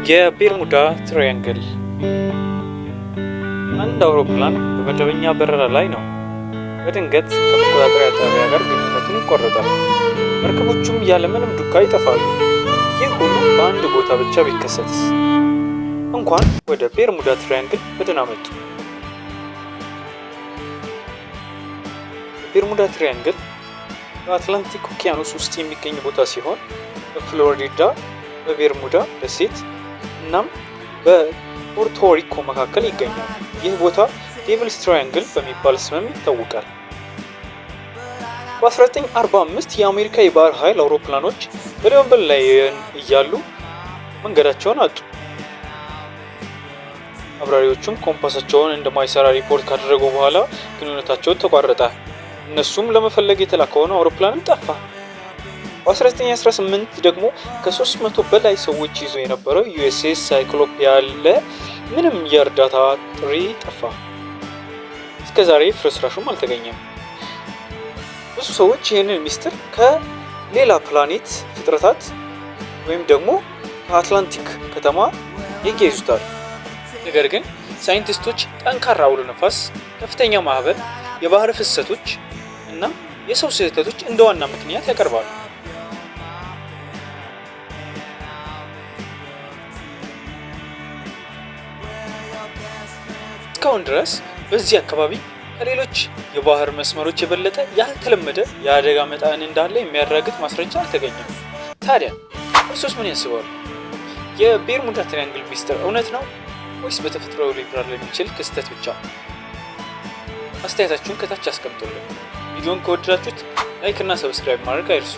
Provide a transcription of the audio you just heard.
የቤርሙዳ ትራያንግል። አንድ አውሮፕላን በመደበኛ በረራ ላይ ነው። በድንገት ከመቆጣጠሪያ ጣቢያ ጋር ግንኙነቱን ይቋረጣል። መርከቦቹም ያለምንም ዱካ ይጠፋሉ። ይህ ሁሉ በአንድ ቦታ ብቻ ቢከሰትስ? እንኳን ወደ ቤርሙዳ ትራያንግል በደህና መጡ። ቤርሙዳ ትራያንግል በአትላንቲክ ውቅያኖስ ውስጥ የሚገኝ ቦታ ሲሆን በፍሎሪዳ፣ በቤርሙዳ ደሴት እናም በፖርቶሪኮ መካከል ይገኛል። ይህ ቦታ Devil's Triangle በሚባል ስምም ይታወቃል። በ1945 የአሜሪካ የባህር ኃይል አውሮፕላኖች በልምምድ ላይ እያሉ መንገዳቸውን አጡ። አብራሪዎቹም ኮምፓሳቸውን እንደማይሰራ ሪፖርት ካደረጉ በኋላ ግንኙነታቸው ተቋረጠ። እነሱም ለመፈለግ የተላከውን አውሮፕላንም ጠፋ። በ1918 ደግሞ ከ300 በላይ ሰዎች ይዞ የነበረው USS Cyclops ያለ ምንም የእርዳታ ጥሪ ጠፋ። እስከ ዛሬ ፍርስራሹም አልተገኘም። ብዙ ሰዎች ይህንን ሚስጥር ከሌላ ፕላኔት ፍጥረታት ወይም ደግሞ ከአትላንቲክ ከተማ ያያይዙታል። ነገር ግን ሳይንቲስቶች ጠንካራ አውሎ ነፋስ፣ ከፍተኛ ማዕበል፣ የባህር ፍሰቶች እና የሰው ስህተቶች እንደ ዋና ምክንያት ያቀርባሉ። እስካሁን ድረስ በዚህ አካባቢ ከሌሎች የባህር መስመሮች የበለጠ ያልተለመደ የአደጋ መጠን እንዳለ የሚያረጋግጥ ማስረጃ አልተገኘም። ታዲያ እርሶስ ምን ያስባሉ? የቤርሙዳ ትራያንግል ሚስጥር እውነት ነው ወይስ በተፈጥሮ ሊብራራ የሚችል ክስተት ብቻ? አስተያየታችሁን ከታች አስቀምጡልን። ቪዲዮን ከወደዳችሁት like እና subscribe ማድረግ አይርሱ።